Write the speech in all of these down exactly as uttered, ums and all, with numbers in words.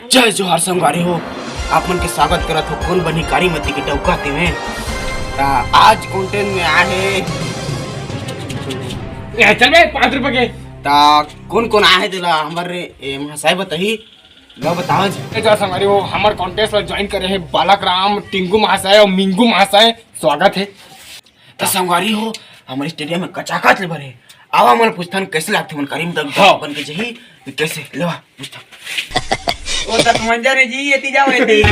जय जोहार संगवारी हो, आप मन के स्वागत करत हो कोन बनी कारीमती के डौका तेमे। ता आज content में आए हे। ए, चल बे, पाँच रुपये के। ता कोन कोन आए हे तेला हमर ए महाशय बताही, लो बताओ जी। ए, जय संगवारी हो, हमर contest ला join करे हे बालक राम, टिंगू महाशय और मिंगू महाशय, स्वागत हे। त संगवारी हो, हमर stadium में कचाकच ले भरे। आवा, हमन पूछथन, कैसे लागथे मन करीम दग हाँ। बन के जही, त कैसे? लेवा, पूछथन। ओ तक मंजर है जी, एती जाओ, एती।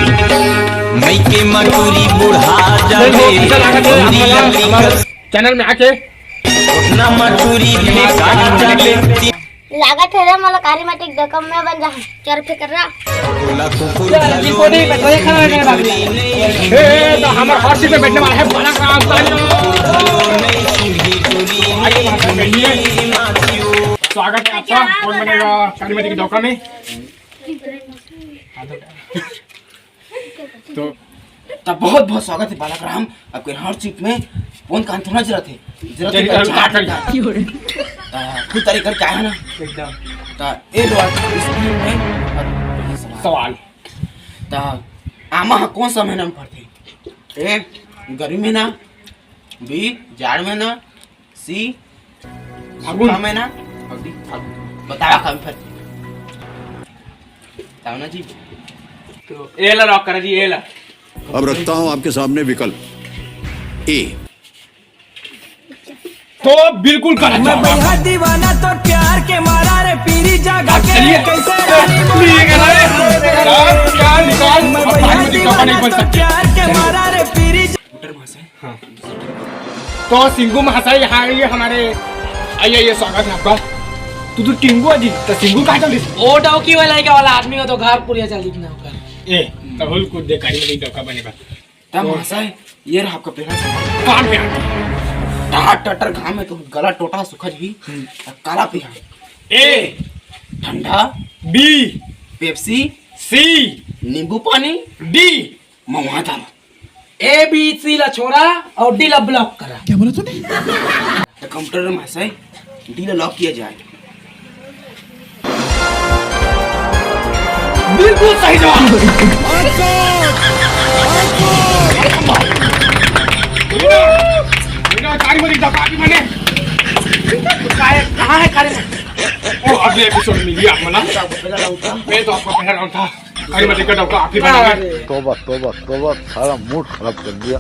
मई के मटूरी बुढ़ा जावे। कैसे लागत हे? हमर, हमर channel में आके। उतना मटूरी फेंका जावे। लागत हे रे, मोला कारीमती के डौका में बन जा। चल, फेंक रा। ए, तो हमर hot seat में बैठने वाला है बालक राम। स्वागत है आपका। कौन बनेगा कारीमती के डौका में? तो त बहुत बहुत स्वागत हे बालक राम, आपके hot seat में। फोन कान थोड़ा जरूरत हे, जरूरत हे जरूरत का हे। त खुद तैयारी करके आया ना? एकदम। त ए लो, इस फिल्म में सवाल। सवाल। त आमा ह कौन सा महीना में फरथे? ए, गर्मी महीना, बी, जाड़ महीना, सी, फागुन। सूखा महीना, और डी, फागुन। बतावा कम फरथे। बताओ ना जी। तो ए ला lock करा जी, ए ला। अब रखता हूं आपके सामने विकल्प ए। तो बिल्कुल गलत मैं जवाब। भैया दीवाना तो प्यार के मारा रे पीरी जागा के चलिए। कैसे रानी बोला ठीक है ना? यार, क्या निकाल? मैं अब भैया भाई मुझे दीवाना नहीं बन तो सकते। प्यार के मारा रे पीरी जा- हाँ। तो सिंगू महाशय यहाँ आइए हमारे, आइए, आइए, स्वागत है आपका। तू तो टिंगू है जी, तो सिंगू कहाँ चल रही? ओ डौकी वाला है क्या वाला आदमी का तो घर पुरिया चल दिखना होगा। ए, तो हुल कूद दे, कारीमती डौका बनेगा। तब महाशय, ये रहा आपका पहला सवाल। काम में आके। टहा टटर घाम में तो गला टोटा सुखा जी, हम्म। काला पिहा। ए। ठंडा। बी। पेप्सी। सी। नींबू पानी। डी। महुआ दारू। ए बी सी ला छोड़ा और डी ला block करा। क्या बोला तूने? तो कंप्यूटर में महाशय, डी ला lock किया जाए। बिल्कुल सही जवाब। बेटा, बेटा, कारीमती डौका अभी मैंने। कहाँ है, कहाँ है कारीमती? ओ, अगले episode में मिलिए आप मना। मैं तो आपका पहला round था। कारीमती का डौका आखिरी बना है। अरे। तौबा, तौबा, तौबा, सारा mood खराब कर दिया।